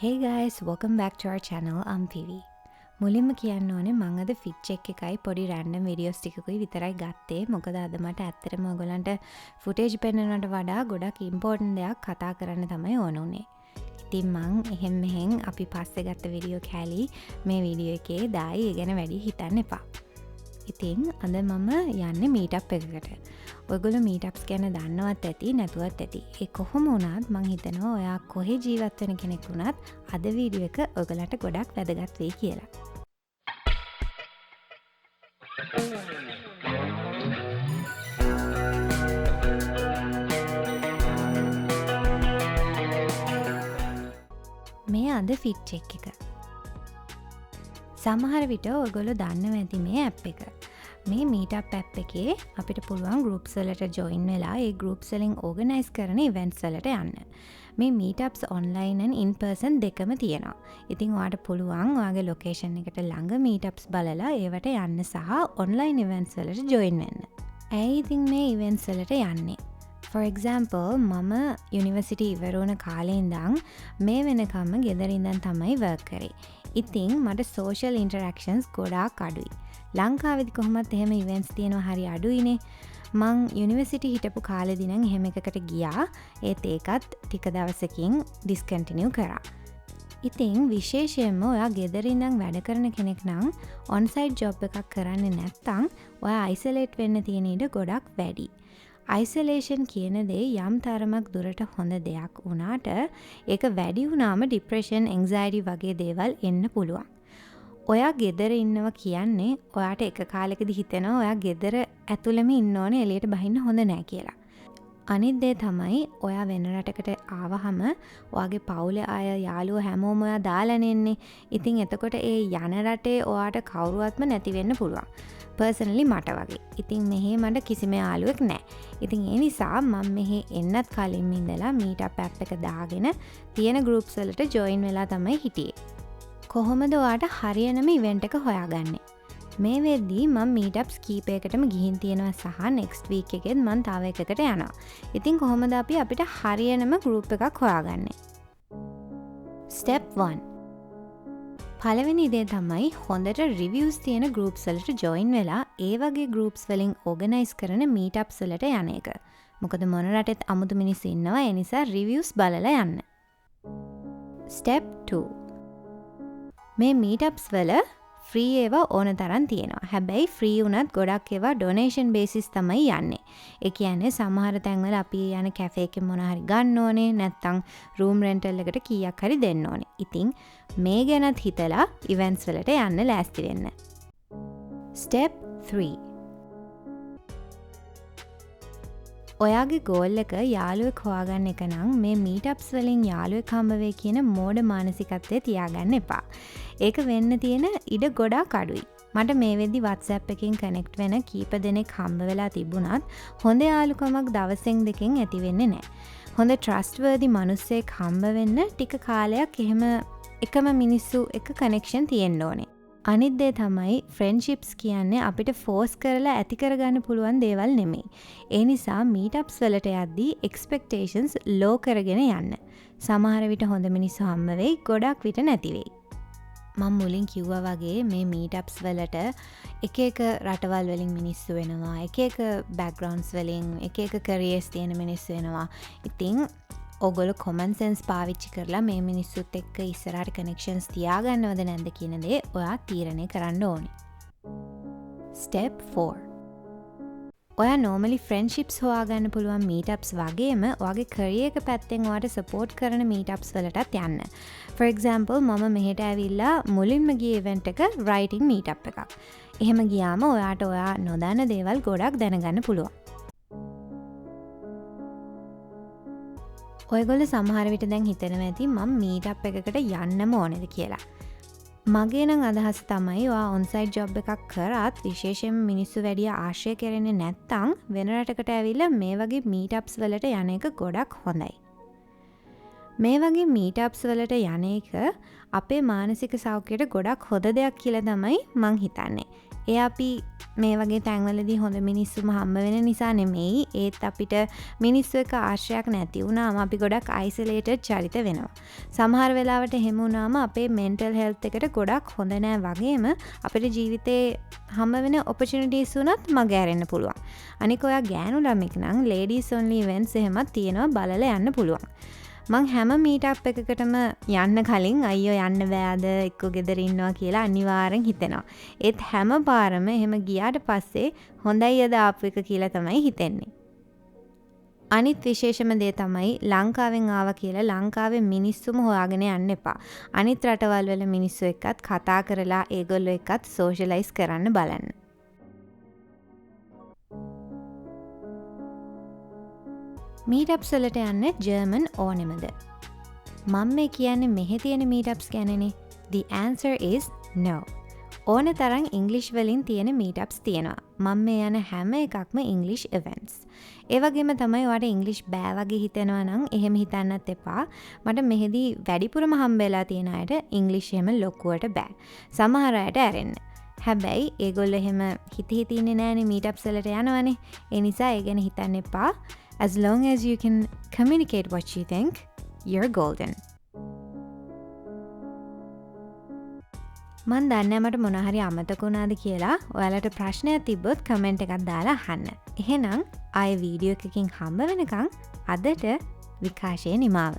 Hey guys, welcome back to our channel. I'm Vivi. මුලින්ම කියන්න ඕනේ මං අද ෆිට් චෙක් එකයි පොඩි රැන්ඩම් වීඩියෝස් ටිකකුයි විතරයි ගත්තේ. මොකද අද මට ඇත්තටම ඔයගොල්ලන්ට ෆුටේජ් පෙන්වන්නට වඩා ගොඩක් ඉම්පෝටන්ට් දෙයක් කතා කරන්න තමයි ඕන උනේ. ඉතින් මං එහෙම් මෙහෙන් අපි පස්සේ ගත්ත වීඩියෝ කෑලි මේ වීඩියෝ එකේ දායි, ඒ ගැන වැඩි හිතන්න එපා. ඉතින් අද මම යන්නේ මීටප් එකකට. ඔයගොල්ලෝ මීටප්ස් ගැන දන්නවත් ඇති නැතුවත් ඇති. ඒ කොහොම වුණත් මං හිතනවා ඔයා කොහේ ජීවත් වෙන කෙනෙක් වුණත් අද වීඩියෝ එක ඔයගොල්ලන්ට ගොඩක් වැදගත් වෙයි කියලා. මේ අද ෆිට් චෙක් එක. සමහර විට ඔයගොල්ලෝ දන්නවා ඇති මේ ඇප් එක. මේ මීටප් ඇප් එකේ අපිට පුළුවන් ගෲප්ස් වලට ජොයින් වෙලා ඒ ගෲප්ස් වලින් ඕගනයිස් කරන ඉවෙන්ට්ස් වලට යන්න. මේ මීටප්ස් ඔන්ලයින් ඇන්ඩ් ඉන් පර්සන් දෙකම තියෙනවා. ඉතින් ඔයාට පුළුවන් ඔයාගේ ලොකේෂන් එකට ළඟ මීටප්ස් බලලා ඒවට යන්න සහ ඔන්ලයින් ඉවෙන්ට්ස් වලට ජොයින් වෙන්න. ඇයි ඉතින් මේ ඉවෙන්ට්ස් වලට යන්නේ? For example, මම යුනිවර්සිටි ඉවර වුණ කාලේ ඉඳන් මේ වෙනකම්ම ගෙදර ඉඳන් තමයි වර්ක් කරේ. ඉතින් මට සෝෂල් ඉන්ටරැක්ෂන්ස් ගොඩාක් අඩුයි. ලංකාවේදී කොහොමත් එහෙම ඉවෙන්ට්ස් තියෙනවා හරි අඩුයිනේ. මං යුනිවර්සිටි හිටපු කාලෙදී නම් එහෙම එකකට ගියා. ඒත් ඒකත් ටික දවසකින් ඩිස්කන්ටිනියු කරා. ඉතින් විශේෂයෙන්ම ඔයා ගෙදර ඉඳන් වැඩ කරන කෙනෙක් නම් ඔන්සයිට් ජොබ් එකක් කරන්නේ නැත්නම් ඔයා අයිසොලේට් වෙන්න තියෙන ඉඩ ගොඩක් වැඩි. අයිසොලේෂන් කියන දේ යම් තරමක් දුරට හොඳ දෙයක් වුණාට ඒක වැඩි වුණාම ඩිප්‍රෙෂන්, ඇන්සයිටි වගේ දේවල් එන්න පුළුවන්. ඔයා ගෙදර ඉන්නවා කියන්නේ ඔයාට එක කාලෙකදී හිතෙනවා ඔයා ගෙදර ඇතුළෙම ඉන්න ඕනේ, එළියට බහින්න හොඳ නෑ කියලා. අනිත් දේ තමයි ඔයා වෙන රටකට ආවහම ඔයාගේ පවුලේ අය, යාළුවෝ හැමෝම ඔයා දාලානේ එන්නේ. ඉතින් එතකොට ඒ යන රටේ ඔයාට කවුරුවත්ම නැති වෙන්න පුළුවන්. පර්සනලි මට වගේ. ඉතින් මෙහේ මට කිසිම යාළුවෙක් නෑ. ඉතින් ඒ නිසා මම මෙහේ එන්නත් කලින්ම ඉඳලා මීටප් ඇප් එක දාගෙන තියෙන ගෲප්ස් වලට ජොයින් වෙලා තමයි හිටියේ. කොහොමද ඔයාට හරියනම ඉවෙන්ට් එක හොයාගන්නේ? මේ වෙද්දී මම මීටප්ස් කීපයකටම ගිහින් තියෙනවා සහ නෙක්ස්ට් වීක් එකෙත් මං තව එකකට යනවා. ඉතින් කොහොමද අපි අපිට හරියනම ගෲප් එකක් හොයාගන්නේ? ස්ටෙප් 1. පළවෙනි දේ තමයි හොඳට රිවිව්ස් තියෙන ගෲප්ස් වලට ජොයින් වෙලා ඒ වගේ ගෲප්ස් වලින් ඕගනයිස් කරන මීටප්ස් වලට යන එක. මොකද මොන රටෙත් අමුතු මිනිස්සු ඉන්නවා, ඒ නිසා රිවිව්ස් බලලා යන්න. ස්ටෙප් 2. මේ මීටප්ස් වල ෆ්‍රී ඒවා ඕන තරම් තියෙනවා. හැබැයි ෆ්‍රී වුණත් ගොඩක් ඒවා ඩොනේෂන් බේසිස් තමයි යන්නේ. ඒ කියන්නේ සමහර තැන්වල අපි යන කැෆේ එකෙන් මොන හරි ගන්න ඕනේ, නැත්නම් රූම් රෙන්ටල් එකට කීයක් හරි දෙන්න ඕනේ. ඉතින් මේ ගැනත් හිතලා ඉවෙන්ට්ස් වලට යන්න ලෑස්ති වෙන්න. ස්ටෙප් 3. ඔයාගේ ගෝල් එක යාළුවෙක් හොයාගන්න එක නම් මේ මීටප්ස් වලින් යාළුවෙක් හම්බ වෙයි කියන මෝඩ මානසිකත්වය තියාගන්න එපා. ඒක වෙන්න තියෙන ඉඩ ගොඩාක් අඩුයි. මට මේ වෙද්දි WhatsApp එකෙන් කනෙක්ට් වෙන කීප දෙනෙක් හම්බ වෙලා තිබුණත් හොඳ යාළුකමක් දවසෙන් දෙකෙන් ඇති වෙන්නේ නෑ. හොඳ ට්‍රස්ට්වර්දි මිනිස්සෙක් හම්බ වෙන්න ටික කාලයක් එහෙම එකම මිනිස්සු එක්ක කනෙක්ෂන් තියෙන්න ඕනේ. අනිත් දේ තමයි ෆ්‍රෙන්ඩ්ෂිප්ස් කියන්නේ අපිට ෆෝස් කරලා ඇති කරගන්න පුළුවන් දේවල් නෙමෙයි. ඒ නිසා මීටප්ස් වලට යද්දී එක්ස්පෙක්ටේෂන්ස් ලෝ කරගෙන යන්න. සමහර විට හොඳ මිනිස්සු හම්බ වෙයි, ගොඩක් විට නැති වෙයි. මං මුලින් කිව්වා වගේ මේ මීටප්ස් වලට එක එක රටවල් වලින් මිනිස්සු වෙනවා, එක එක බැක්ග්‍රවුන්ඩ්ස් වලින් එක එක කැරියර්ස් තියෙන මිනිස්සු වෙනවා. ඉතින් ඔගොල්ලෝ කොමන් සෙන්ස් පාවිච්චි කරලා මේ මිනිස්සුත් එක්ක ඉස්සරහට කනෙක්ෂන්ස් තියාගන්නවද නැද්ද කියන දේ ඔයා තීරණය කරන්න ඕනේ. ස්ටෙප් 4. ඔයා නෝමලි ෆ්‍රෙන්ඩ්ෂිප්ස් හොයාගන්න පුළුවන් මීටප්ස් වගේම ඔයාගේ කැරියර් එක පැත්තෙන් ඔයාට සපෝට් කරන මීටප්ස් වලටත් යන්න. For example, මම මෙහෙට ඇවිල්ලා මුලින්ම ගිය ඉවෙන්ට් එක රයිටිං මීටප් එකක්. එහෙම ගියාම ඔයාට ඔයා නොදන්න දේවල් ගොඩක් දැනගන්න පුළුවන්. ඔයගොල්ලෝ සමහර විට දැන් හිතනවා ඇති මම මීටප් එකකට යන්නම ඕනේද කියලා. මගේ නම් අදහස තමයි ඔයා ඔන්සයිට් ජොබ් එකක් කරත් විශේෂයෙන්ම මිනිස්සු වැඩිය ආශ්‍රය කරන්නේ නැත්නම් වෙන රටකට ඇවිල්ලා මේ වගේ මීටප්ස් වලට යන එක ගොඩක් හොඳයි. මේ වගේ මීට්අප්ස් වලට යන එක අපේ මානසික සෞඛ්‍යයට ගොඩක් හොඳ දෙයක් කියලා තමයි මං හිතන්නේ. ඒ අපි මේ වගේ තැන්වලදී හොඳ මිනිස්සුම හම්බ වෙන නිසා නෙමෙයි, ඒත් අපිට මිනිස්සු එක්ක ආශ්‍රයක් නැති වුණාම අපි ගොඩක් අයිසොලේටඩ් චරිත වෙනවා. සමහර වෙලාවට එහෙම වුණාම අපේ මෙන්ටල් හෙල්ත් එකට ගොඩක් හොඳ නෑ වගේම අපිට ජීවිතේ හම්බ වෙන ඔපචුනිටීස් වුණත් මග ඇරෙන්න පුළුවන්. අනික ඔයා ගෑනු ළමෙක් නම් ලේඩීස් ඔන්ලි ඉවෙන්ට්ස් එහෙමත් තියෙනවා, බලලා යන්න පුළුවන්. මං හැම මීටප් එකකටම යන්න කලින් අයියෝ යන්න බෑද, එක්කෝ ගෙදර ඉන්නවා කියලා අනිවාර්යෙන් හිතෙනවා. ඒත් හැම පාරම එහෙම ගියාට පස්සේ හොඳයි අද ආපු එක කියලා තමයි හිතෙන්නේ. අනිත් විශේෂම දේ තමයි ලංකාවෙන් ආවා කියලා ලංකාවේ මිනිස්සුම හොයාගෙන යන්න එපා. අනිත් රටවල් වල මිනිස්සු එක්කත් කතා කරලා ඒගොල්ලෝ එක්කත් සෝෂලයිස් කරන්න බලන්න. මීටප්ස් වලට යන්න ජර්මන් ඕනෙමද? මම මේ කියන්නේ මෙහෙ තියෙන මීටප්ස් ගැනනේ. The answer is no. ඕන තරම් ඉංග්‍රීසි වලින් තියෙන මීටප්ස් තියෙනවා. මම මේ යන හැම එකක්ම ඉංග්‍රීසි ඉවෙන්ට්ස්. ඒ වගේම තමයි ඔයාට ඉංග්‍රීසි බෑ වගේ හිතෙනවා නම් එහෙම හිතන්නත් එපා. මට මෙහෙදි වැඩිපුරම හම්බ වෙලා තියෙන අයට ඉංග්‍රීසි එහෙම ලොකුවට බෑ. සමහර අයට ඇරෙන්න. හැබැයි ඒගොල්ලෝ එහෙම හිත හිත ඉන්නේ නෑනේ මීටප්ස් වලට යනවනේ. ඒ නිසා ඒ ගැන හිතන්න එපා. As long as you can communicate what you think, you're golden. මං දන්නේ මට මොන හරි අමතක වුණාද කියලා. ඔයාලට ප්‍රශ්නයක් තිබ්බොත් කමෙන්ට් එකක් දාලා අහන්න. එහෙනම් ආයෙ වීඩියෝ එකකින් හම්බ වෙනකන් අදට විකාශයේ නිමාව.